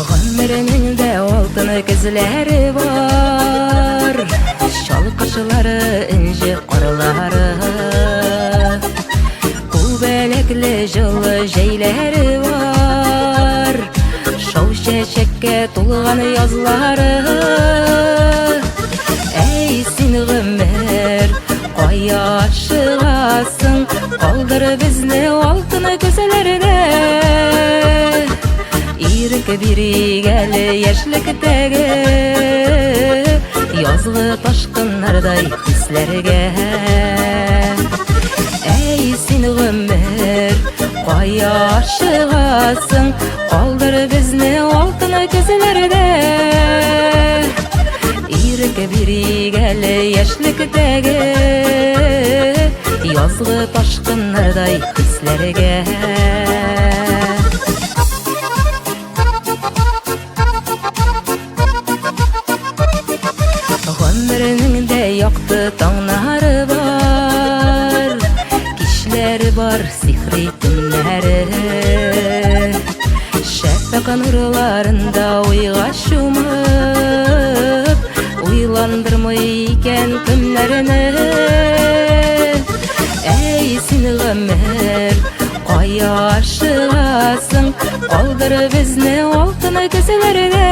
Гомеренең дә алтын көзләре бар, Чалкышлары, энҗе карлары, Күбәләкле җылы җәйләре бар, Шау чәчәккә тулган язлары. Әй, син гомер, кая ашыгасың? Калдыр безне алтын көзләрдә. Ирек бирик әле яшьлектәге язгы ташкыннардай хисләргә. Әй, син гомер, кая ашыгасың? Калдыр безне алтын көзләрдә. Ирек бирик әле яшьлектәге язгы ташкыннардай хисләргә. Гомернең дә якты таңнары бар, кичләре бар, сихри төннәре. Шәфәкъ нурларында уйга чумып, уйландырмый икән көннәрне. Әй, син гомер, кая ашыгасың? Калдыр безне алтын көзләрдә.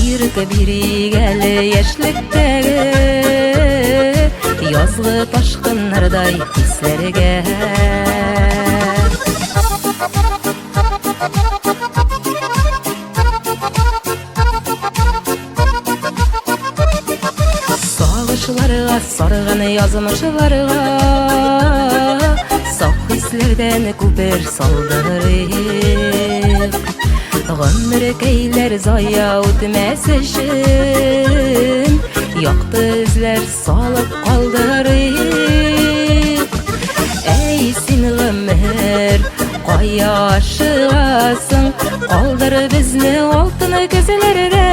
Ирек бирик әле яшьлектәге язгы ташкыннардай хисләргә. Сагышларга сарган язмышларга саф хисләрдән күпер салдырыйк. Гомеркәйләр зая үтмәс өчен якты эзләр салып калдырыйк. Әй, син гомер, кая ашыгасың? Калдыр безне алтын көзләрдә.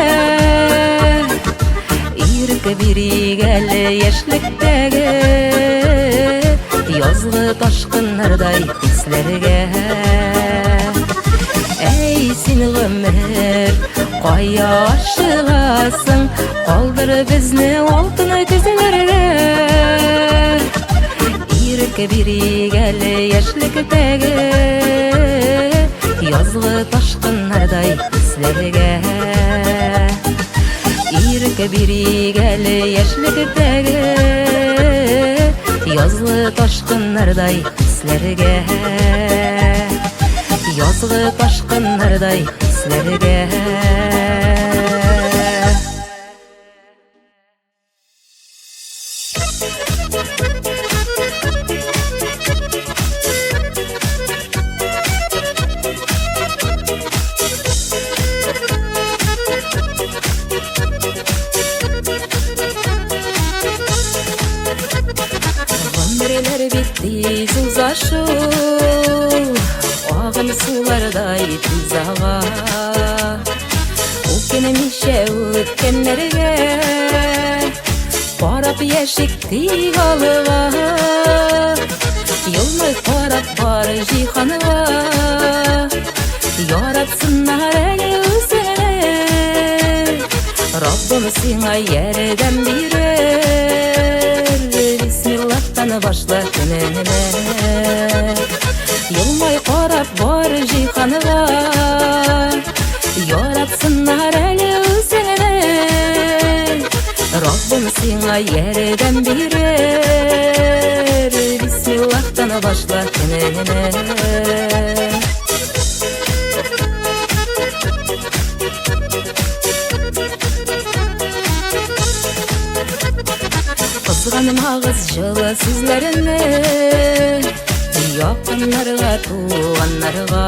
Ирек бирик әле яшьлектәге язгы ташкыннардай хисләргә. Әй, син гомер, кая ашыгасың? Калдыр безне алтын көзләрдә. Ирек бирик әле яшьлектәге язгы ташкыннардай хисләргә. Ирек бирик әле яшьлектәге язгы ташкыннардай хисләргә. Язгы ташкыннардай хисләргә. Гомерләр бит тиз уза шул, агым сулардай тиз ага. Үкенмичә үткәннәргә карап яшик тик алга. Елмай карап бар җиһанга, яратсыннар әле үзеңне. Раббым сиңа ярдәм бирер, бисмиллаһтан башла көнеңне. Елмай карап бар җиһанга, яратсыннар әле үзеңне. Раббым сиңа ярдәм бирер, бисмиллаһтан башла көнеңне. Кызганмагыз җылы сүзләрне якыннарга, туганнарга.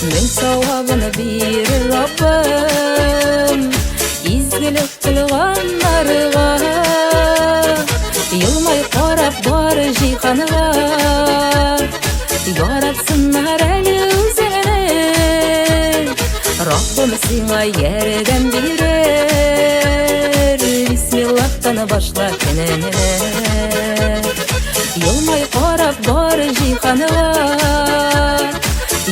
Мең савабын бирер Раббым изгелек кылганнарга. Елмай карап бар җиһанга, яратсыннар әле үзеңне. Раббым сиңа ярдәм бирер, Бисмиллаһтан башла көнеңне. Елмай карап бар җиһанга,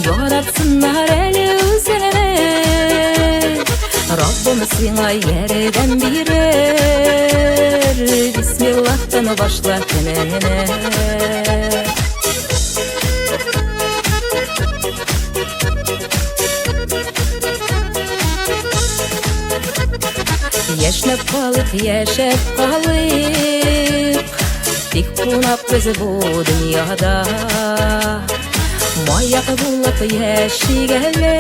Яратсыннар әле үзеңне. Раббым сиңа ярдәм бирер, Бисмиллаһтан башла көнеңне. Яшьнәп калыйк, яшәп калыйк, Тик кунак без бу дөньяда. Маяк булып яшик әле,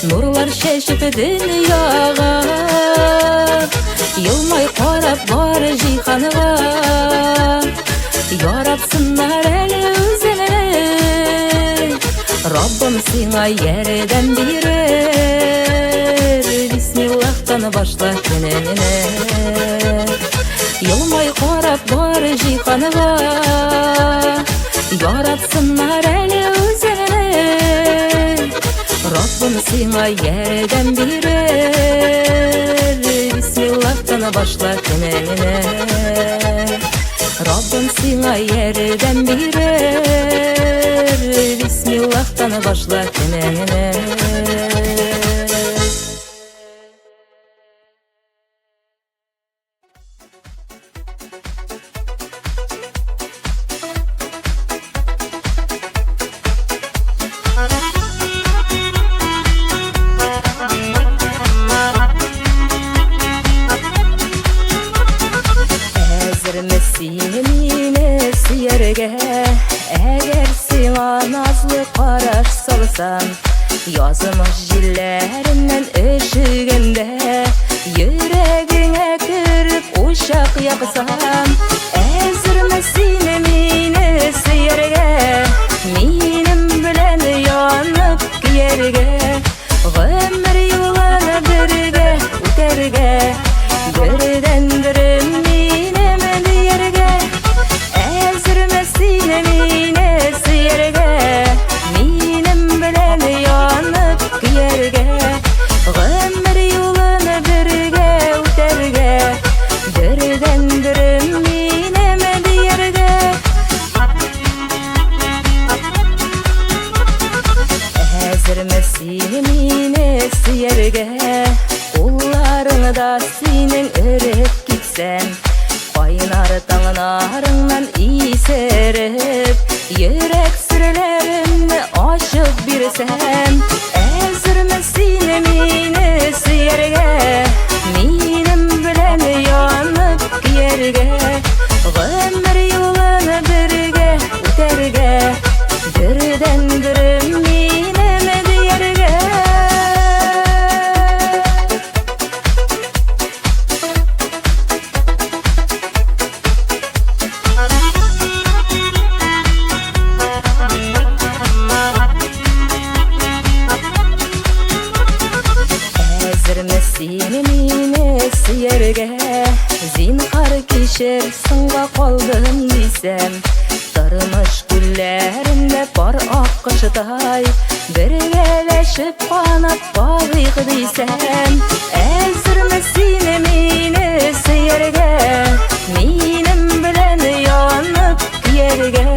Нурлар чәчеп дөньяга. Елмай карап бар җиһанга, Яратсыннар әле үзеңне. Раббым сиңа ярдәм бирер, Бисмиллаһтан башла көнеңне. Елмай карап бар җиһанга, Яратсыннар әле үзеңне. Раббым сиңа ярдәм бирер, Бисмиллаһтан башла көнеңне. Раббым сиңа ярдәм бирер, Бисмиллаһтан башла көнеңне. Әзерме син мине сөяргә? Әгәр сиңа назлы караш салсам, Язмыш җилләреннән өшегәндә, Йөрәгеңә кереп учак яксам, Әзерме син мине сөяргә? Минем белән янып көяргә, Гомер юлын бергә үтәргә, Бердәнберем минем дияргә. Әзерме син мине сөяргә? Минем белән янып көяргә, Гомер юлын бергә үтәргә, Бердәнберем минем дияргә. Әзерме син мине сөяргә? Кулларыңда синең эреп китсәм, Кайнар таңнарыңнан исереп, Йөрәк серләремне ачып бирсәм, Әзерме син мине сөяргә? Минем белән янып көяргә, Гомер юлын бергә үтәргә, Бердәнберем минем дияргә. Әзерме син мине сөяргә? Зинһар кичер, соңга калдым дисәм, Тормыш күлләрендә пар аккоштай Бергәләшеп канат кагыйк дисәм, Әзерме син мине сөяргә? Минем белән янып көяргә,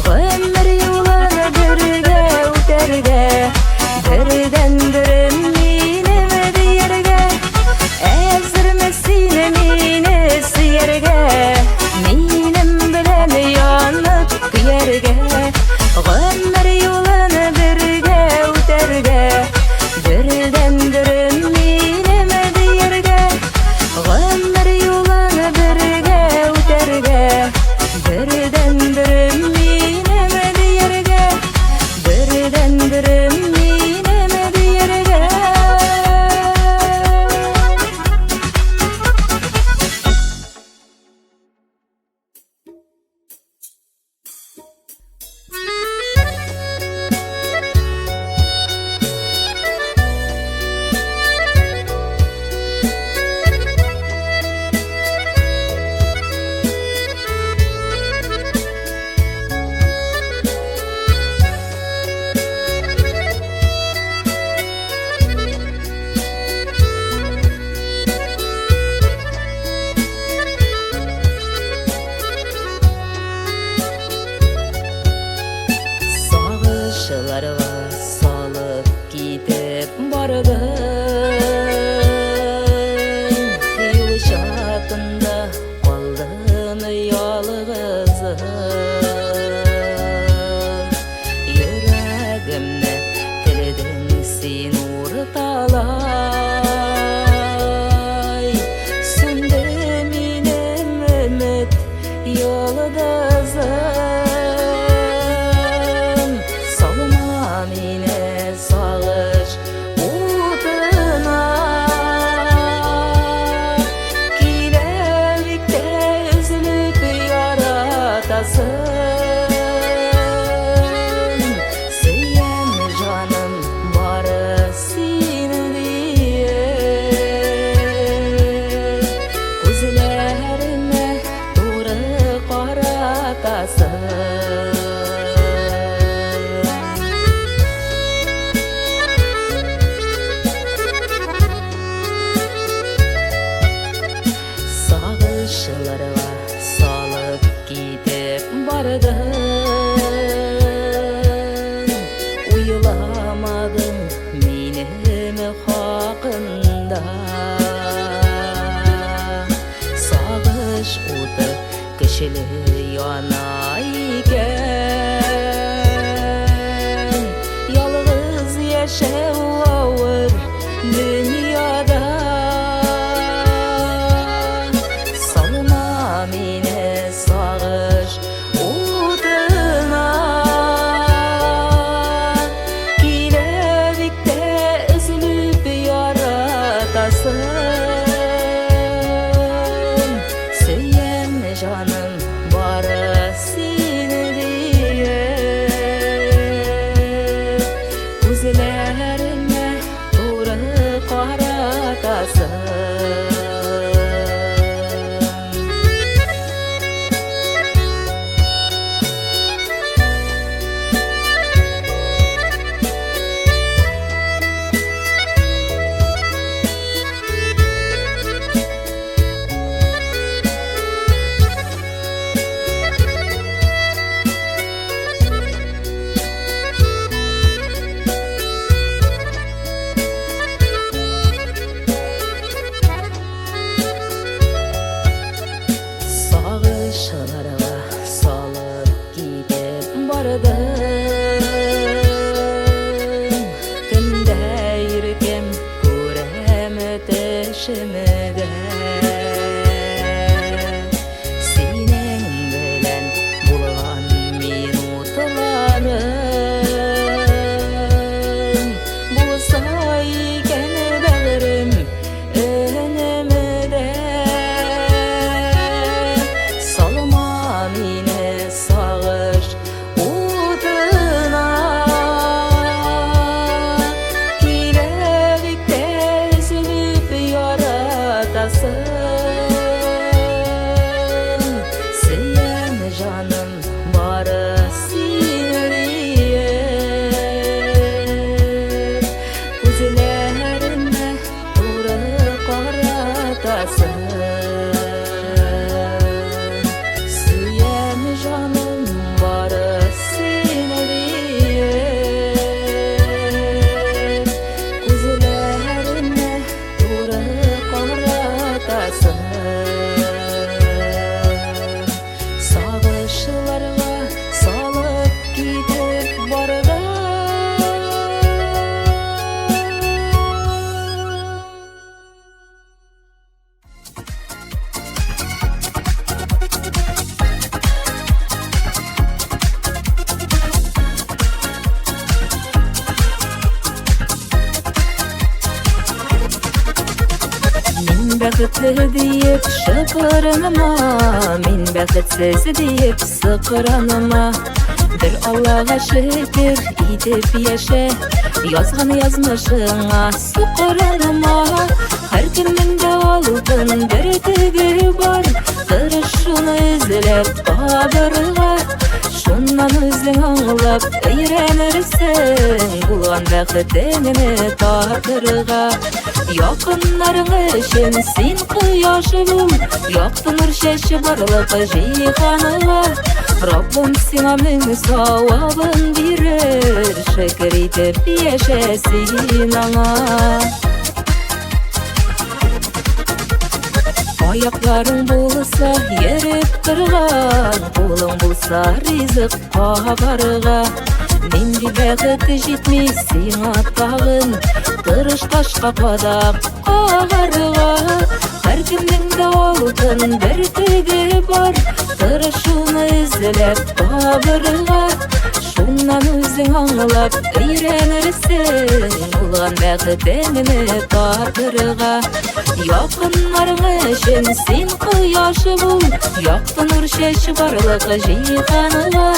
Гомер юлын бергә үтәргә, Бердәнберем минем дияргә. Әзерме син мине сөяргә? Минем белән янып көяргә, Гомер юлын бергә үтәргә, Бердәнберем минем дияргә. Сагыш уты көчле яна икән. Ялгыз яшәү авыр дөньяда. Салма мине сагыш утына. Килә бик тә өзелеп яратасым. Сөям, җаным, бары сине диеп. Күзләремә туры каратасың. Сагышларга салып китеп бардың. Көндә иркем күрәм төшемдә. Синең белән булган минутларым булса икән бәгърем өнемдә. Салма мине сагыш утына. Килә бик тә өзелеп яратасым. Сөям, җаным, бары сине диеп. Күзләремә туры каратасың. Сөям, җаным, бары сине диеп. Күзләремә туры каратасың. Сагышларга салып китеп барды. Мин бәхетле диеп шыпырыныма, мин бәхетсез диеп сыкранма. Бер Аллага шөкер итеп яшә, язган язмышыңа сукранма. Һәркемнең дә алтын бөртеге бар, тырыш шуны эзләп табырга. Шуннан үзең аңлап өйрәнерсең, булган бәхетеңне татырга. Якыннарың өчен син кояш бул, якты нур чәчеп барлык җиһанга. Раббым сиңа мең савабын бирер, шөкер итеп яшә син аңа. Аякларың булса йөреп торган, кулың булса ризык кабарга. Нинди бәхет җитми сиңа тагын, тырыш ташка кадак кагарга. Һәркемнең дә алтын бөртеге бар, тырыш шуны эзләп табырга. Шуннан үзең аңлап өйрәнерсең, булган бәхетеңне татырга. Якыннарың өчен син кояш бул, якты нур чәч барлык җиһанга.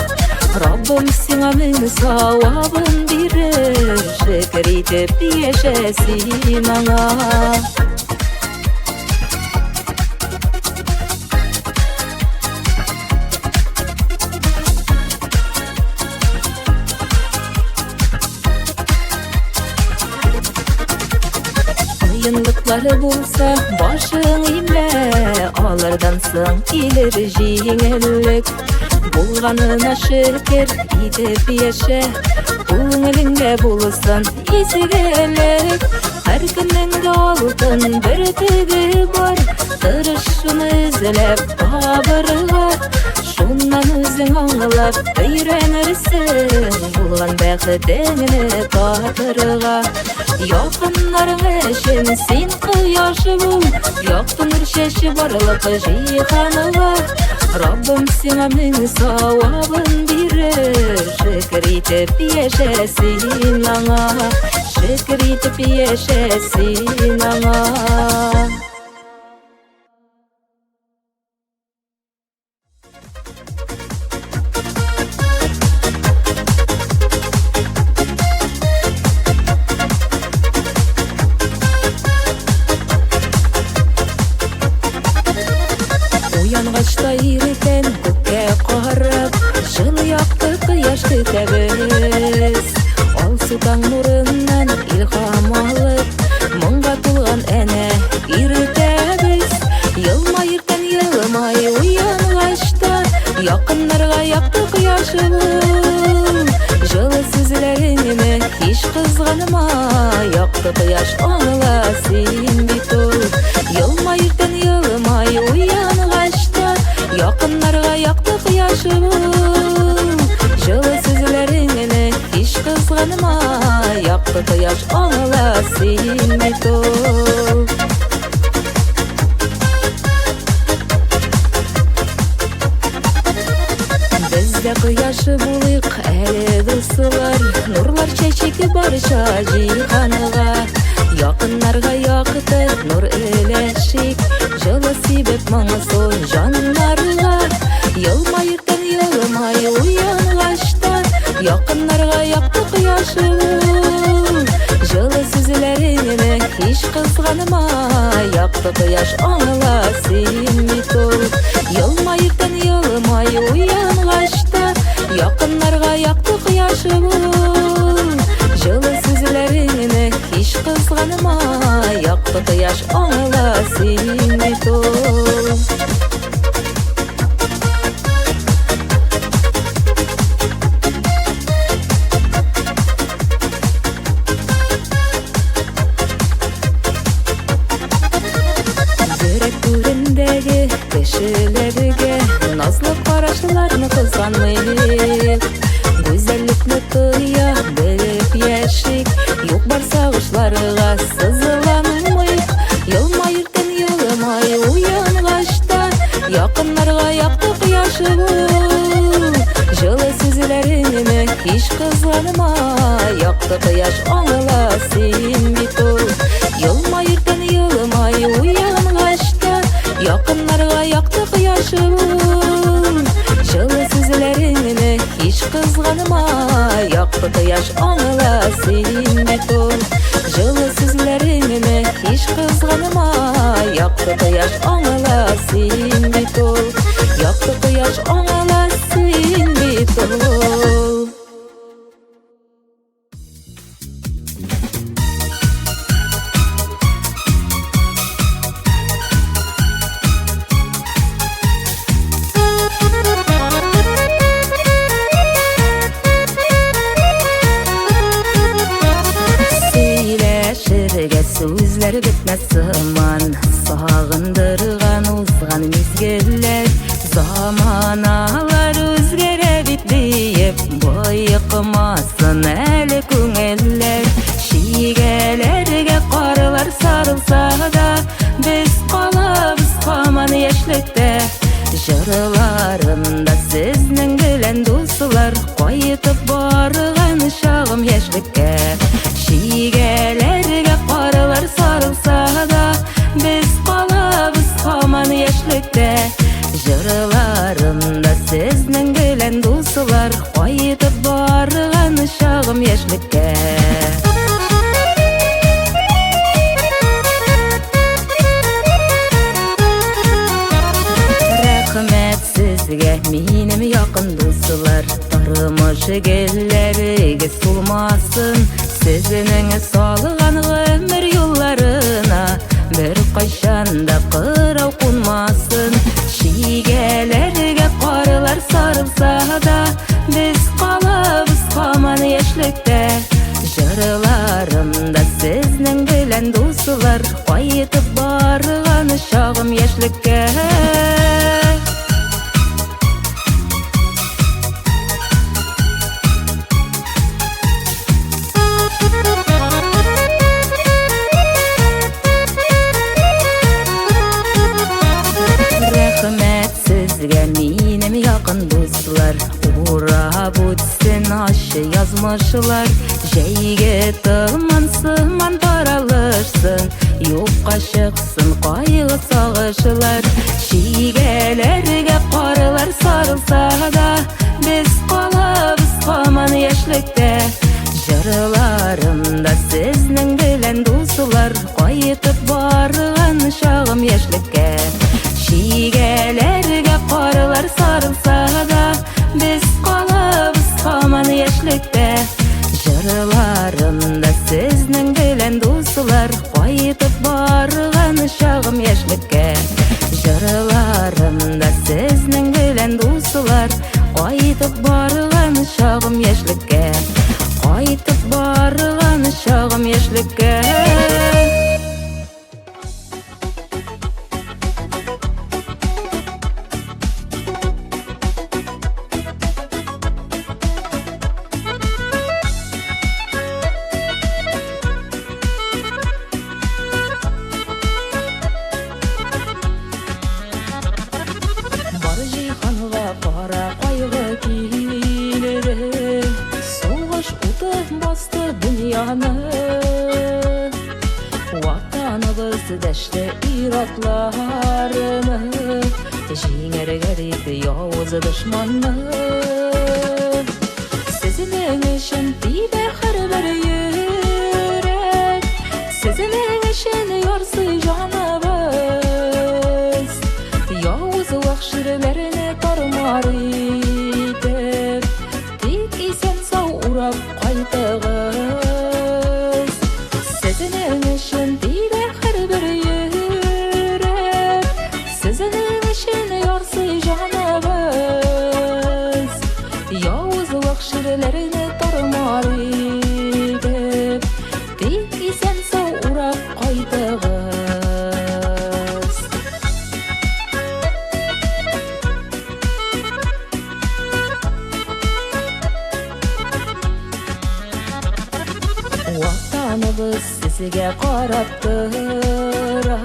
Раббым сиңа мең савабын бирер, шөкер итеп яшә син аңа. Кыенлыклары булса, башың имә, алардан соң килер җиңеллек. Булганына шөкер итеп яшә, күңелеңдә булсын изгелек. Һәркемнең дә алтын бөртеге бар, тырыш шуны эзләп Эзләп табырга. Шуннан үзең аңлап өйрәнерсең булган бәхетеңне татырга. Якыннарың өчен син кояш бул, якты нур чәчеп барлык җиһанга. Раббым сиңа мең савабын бирер, шөкер итеп яшә син аңа, шөкер итеп яшә син аңа. Уянгач та иртән күккә карап, җылы якты кояш көтәбез. Алсу таң нурыннан илһам алып, моңга тулган әнә иртәбез. Елмай иртән елмай уянгач та, якыннарга якты кояш бул. Җылы сүзләреңне һич кызганма, якты кояш аңла син бит ул. Елмай иртән елмай уянгач та, якыннарга якты кояш бул. Җылы сүзләреңне һич кызганма, якты кояш аңла син бит ул. Без дә кояшы булыйк әле, дуслар, нурлар чәчик барча җиһанга. Якыннарга якты нур өләшик, җылы сибеп моңсу җаннарга. Елмай иртән елмай уянгач та, якыннарга якты кояш бул. Җылы сүзләреңне һич кызганма, якты кояш аңла син бит ул. Елмай иртән елмай уянгач та, якыннарга якты кояш бул. Җылы сүзләреңне һич кызганма, якты кояш аңла син бит ул. Йөрәк түрендәге кешеләргә назлы карашларны кызганмыйк. Гүзәллекне тоя белеп яшик, юк бар сагышларга сызланмыйк. Елмай иртән елмай уянгач та, якыннарга якты кояш бул. Җылы сүзләреңне һич кызганма, якты кояш аңла син бит ул. Елмай иртән елмай уянгач та, якыннарга якты кояш бул. Җылы сүзләреңне һич кызганма, якты кояш аңла син бит ул. Җылы сүзләреңне һич кызганма, якты кояш аңла син бит ул. Якты кояш аңла син бит ул. Сөйләшергә сүзләр бетмәс сыман, сагындырган узган мизгелләр. Заманалар үзгәрә бит диеп, боекмасын әле күңелләр. Чигәләргә карлар сарылса да, без калабыз һаман яшьлектә. Җырларымда сезнең белән, дуслар, кайтып барган чагым яшьлеккә. Чигәләргә карлар сарылса да, без калабыз һаман яшьлектә. Җырларымда сезнең белән, дуслар, кайтып барган чагым яшьлеккә. Рәхмәт сезгә, минем якын дуслар, тормыш гөлләрегез сулмасын. Сезнең салган гомер юлларына бер кайчан да кырау кунмасын. Чигәләргә карлар сарылса да, без калабыз һаман яшьлектә. Җырларымда сезнең белән, дуслар, кайтып барган чагым яшьлеккә. сезгә, минем якын дуслар, Урап үтсен ачы язмышлар, Җәйге томан сыман таралышсын, Юкка чыксын кайгы сагышлар. Чигәләргә карлар сарылса да, Без калабыз һаман яшьлектә. Җырларымда сезнең белән, дуслар, Кайтып барган чагым яшьлеккә. Чигәләргә карлар сарылса да, Без калабыз һаман яшьлектә. Җырларымда сезнең белән, дуслар, Кайтып барган чагым яшьлеккә. Җырларымда сезнең белән, дуслар, Кайтып барган чагым яшьлеккә. Кайтып барган чагым яшьлеккә. Бар җиһанга кара кайгы килде, Сугыш уты басты дөньяны. Ватаныбыз дәште ир-атларны, Җиңәргә дип явыз дошманны. Сезнең өчен тибә һәрбер йөрәк, Сезнең өчен ярсый җаныбыз. Явыз вәхшиләрне тар-мар итеп, Тик исән-сау урап кайтыгыз. Сезнең өчен тибә һәрбер йөрәк, Сезнең өчен ярсый җаныбыз. Явыз вәхшиләрне тар-мар итеп, Тик исән-сау урап кайтыгыз. Ватаныбыз сезгә карап тора,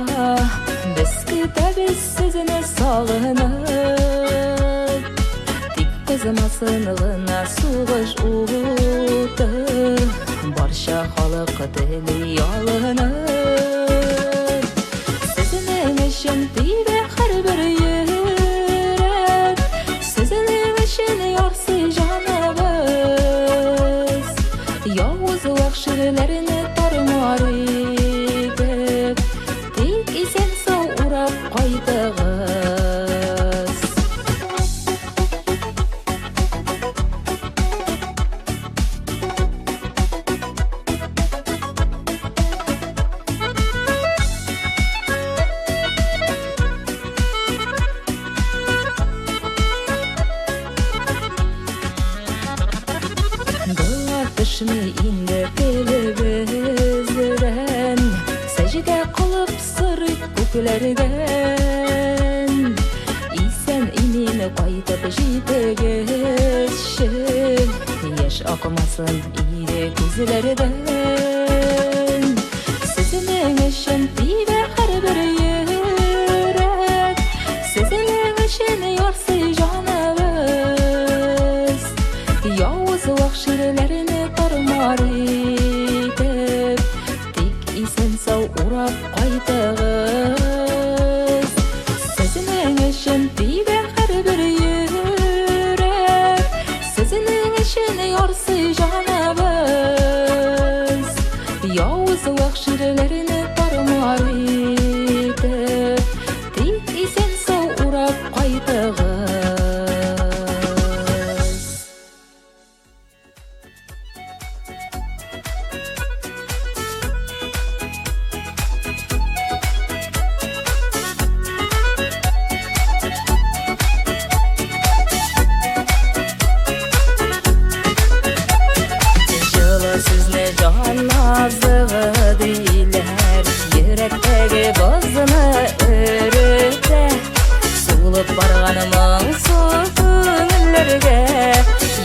Без көтәбез сезне сагынып. Тик кызмасын гына сугыш уты, Барча халык тели ялынып. Сезнең өчен тибә һәрбер йөрәк, Сезнең өчен ярсый җаныбыз. Явыз вәхшиләрне тар-мар итеп, Тик исән-сау урап кайтыгыз. Дога төшми инде телебездән, Сәҗдә кылып сорыйк күкләрдән. Исән имин кайтып җитегезче, Яшь акмасын иде күзләрдән. Сезнең өчен тибә һәрбер йөрәк, Сезнең өчен ярсый җаныбыз. Явыз вәхшиләрне тар-мар итеп, Тик исән-сау урап кайтыгыз. Сезнең өчен тибә һәрбер йөрәк, Сезнең өчен ярсый җаныбыз. Явыз вәхшиләрне тар-мар итеп, Тик исән-сау урап кайтыгыз. Җылы сүзне җан азыгы диләр, Йөрәктәге бозны эретә. Сулып барган моңсу күңелләргә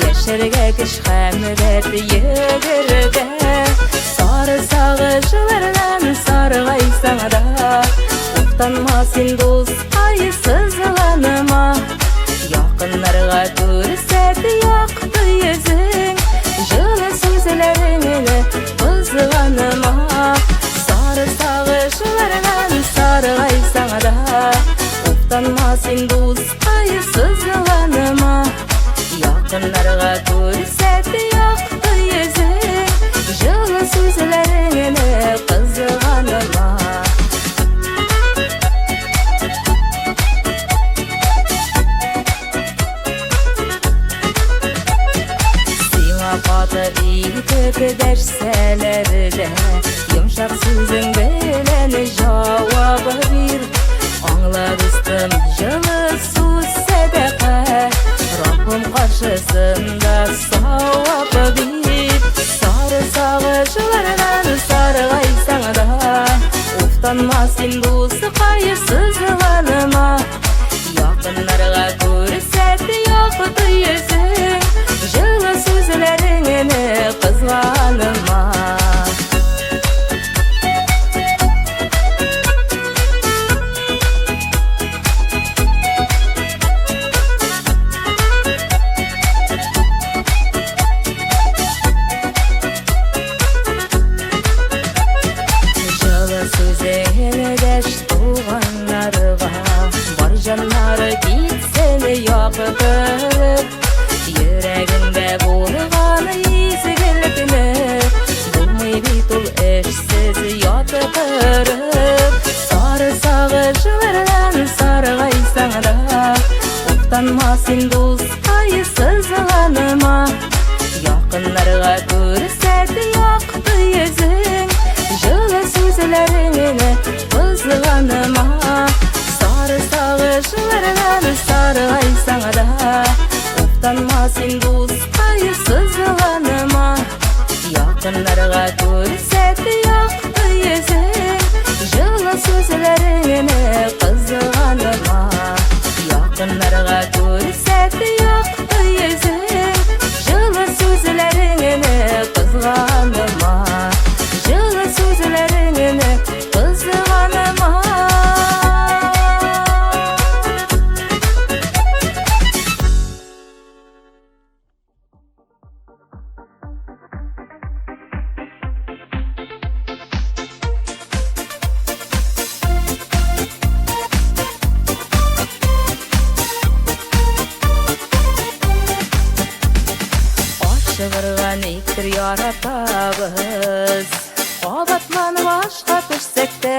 Яшәргә көч һәм дәрт йөгертә. Сары сагышлардан саргайсаң да, Уфтанма син, дускай, сызланма. Якыннарга күрсәт якты йөзең, Җылы сүзләреңне кызганма. Сары сагышлардан саргайсаң да, Уфтанма син, дускай, сызланма. Якыннарга күрсәт якты йөзең, Җылы сүзләреңне кызганма. Сиңа каты итеп дәшсәләр дә, Йомшак сүзең белән җавап бир. Аңла, дустым, җылы сүз сәдака, Раббым каршысында савап бир. Сары сагышлардан саргайсаң да, Уфтанма син, дускай, сызланма. Якыннарга күрсәт якты йөзең, Җылы сүзләреңне кызганма. Җылы сүзеңне дәш туганнарга, Бар җаннары китсен яктырып. Йөрәгеңдә булган изгелекне Булмый бит ул эшсез яткырып. Сары сагышлардан саргайсаң да, Уфтанма син, дускай, сызланма. Якыннарга күрсәт якты йөзең, Җылы сүзләреңне кызганма. Сары сагышлардан саргайсаң да, Уфтанма син, дускай, сызланма. Якыннарга күрсәт якты йөзең, Җылы сүзләреңне кызганма. Якыннарга күрсәт якты йөзең, Җылы сүзләреңне кызганма. Җылы сүзләреңне кызганма. Ашыгырга никтер яратабыз, Кабатланып ашка төшсәк тә,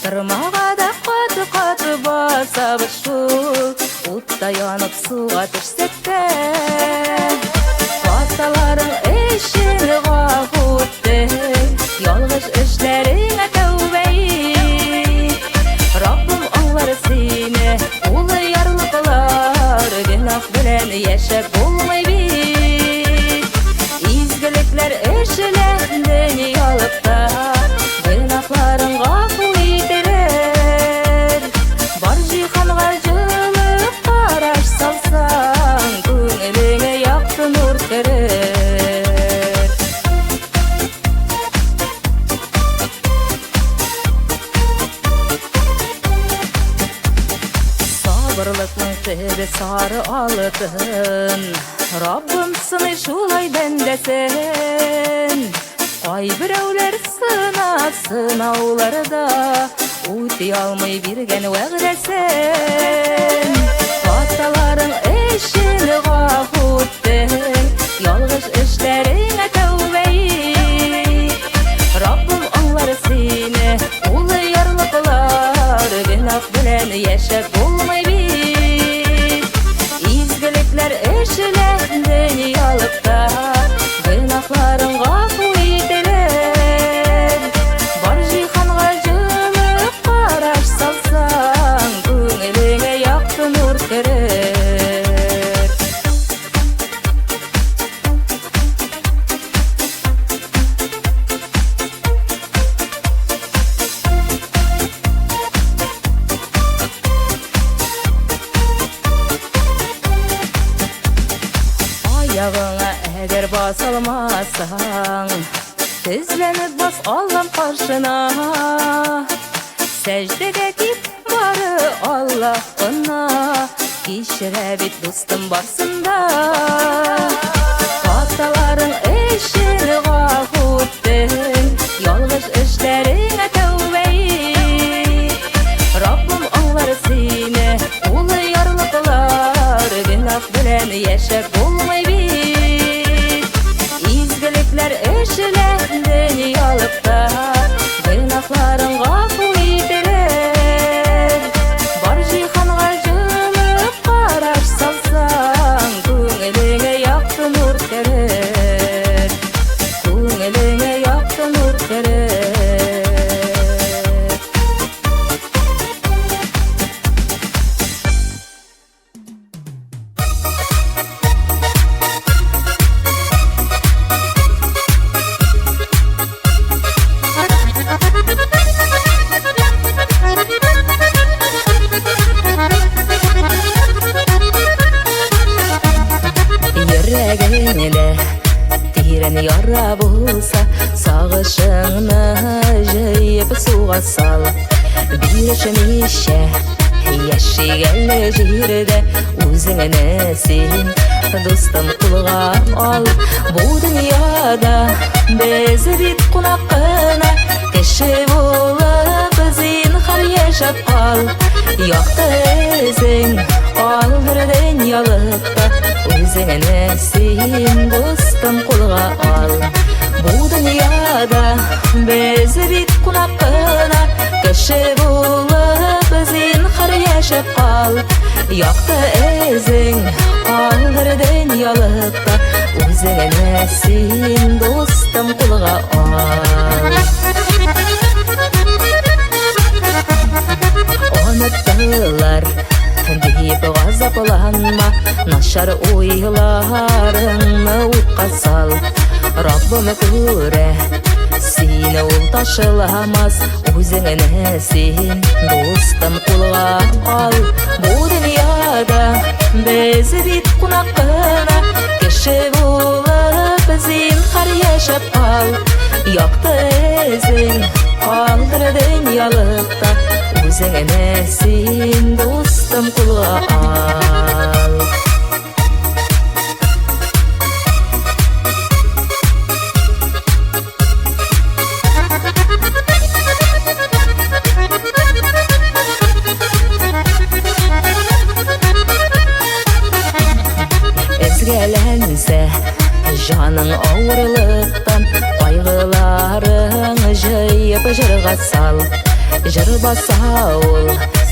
Тырмага да каты-каты басабыз шул, Утта янып суга төшсәк тә. Хаталарың өчен гафу итте, Ялгыш эшләреңә тәүбә ит. Раббым аңлар сине, ул ярлыклар, Гөнаһ белән яшәп булмый бит. Изгелекләр эшлә дөньялыкта, Гөнаһларың гафу ителер. Бар җиһанга җылы караш салсаң, Күңелеңә якты нур керер. Сабырлыкның төбе сары алтын, Раббым сыный шулай бәндәсен. Кайберәүләр сынап сынауларда Үти алмый биргән вәгъдәсен. Хаталарың өчен гафу итте, Ялгыш эшләреңә тәүбә ит. Раббым аңлар сине, ул ярлыклар, Гөнаһ белән яшәп булмый бит. Изгелекләр эшлә дөньялыкта, Гөнаһларың гафу ителер. Бар җиһанга җылы караш салсаң, Күңелеңә якты нур керер. Аягыңа әгәр басалмасаң, Тезләнеп бас Аллам каршына. Сәҗдәгә кит бары Аллаһ кына, Кичерә бит дустым барсын да. Хаталарың өчен гафу үтен, ялгыш эшләреңә тәүбә ит. Раббым аңлар сине, ул ярлыклар, гөнаһ белән яшәп булмый бит. Изгелекләр эшлә дөньялыкта, гөнаһларың гафу ителер. Бар җиһанга җылы караш салсаң, күңелеңә якты нур керер. Күңелеңә якты нур керер. Йөрәгеңдә тирән яра булса, сагышыңны җыеп суга сал. Бирешмичә яшик әле җирдә, үзеңне син, дустым, кулга ал. Бу дөньяда без бит кунак кына, кеше булып зинһар яшәп кал. Якты эзең калдыр дөньялыкта, үзеңне син, дустым, кулга ал. Бу дөньяда без бит кунак кына, кеше булып зинһар яшәп кал. Якты эзең калдыр дөньялыкта, үзеңне син, дустым, кулга ал. Оныттылар дип газапланма, начар уйларыңны утка сал. Раббым күрә, сине ул ташламас, үзеңне син, дустым, кулга ал. Бу дөньяда без бит кунак кына, кеше булып зинһар яшәп кал. Якты эзең калдыр дөньялыкта, үзеңне син, дустым, кулга ал. Өзгәләнсә җаның авырлыктан, кайгыларың җыеп җырга сал. Җыр баса ул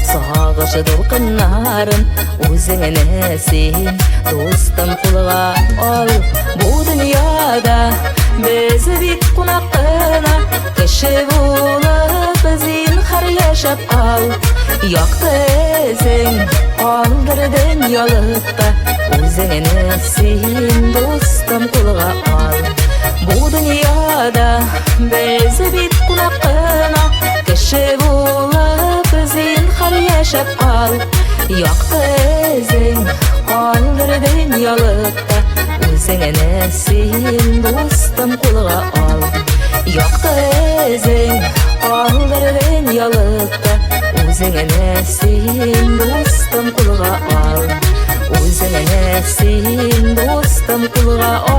сагыш дулкыннарын, үзеңне син, дустым, кулга ал. Бу дөньяда без бит кунак кына, кеше булып зинһар яшәп кал. Якты эзең калдыр дөньялыкта, үзеңне син, дустым, кулга ал. Бу дөньяда без бит кунак кына, кеше булып зинһар яшәп кал. Якты эзең калдыр дөньялыкта, үзеңне син, дустым, кулга ал. Якты эзең калдыр дөньялыкта, үзеңне син, дустым, кулга ал. Үзеңне син, дустым, кулга ал.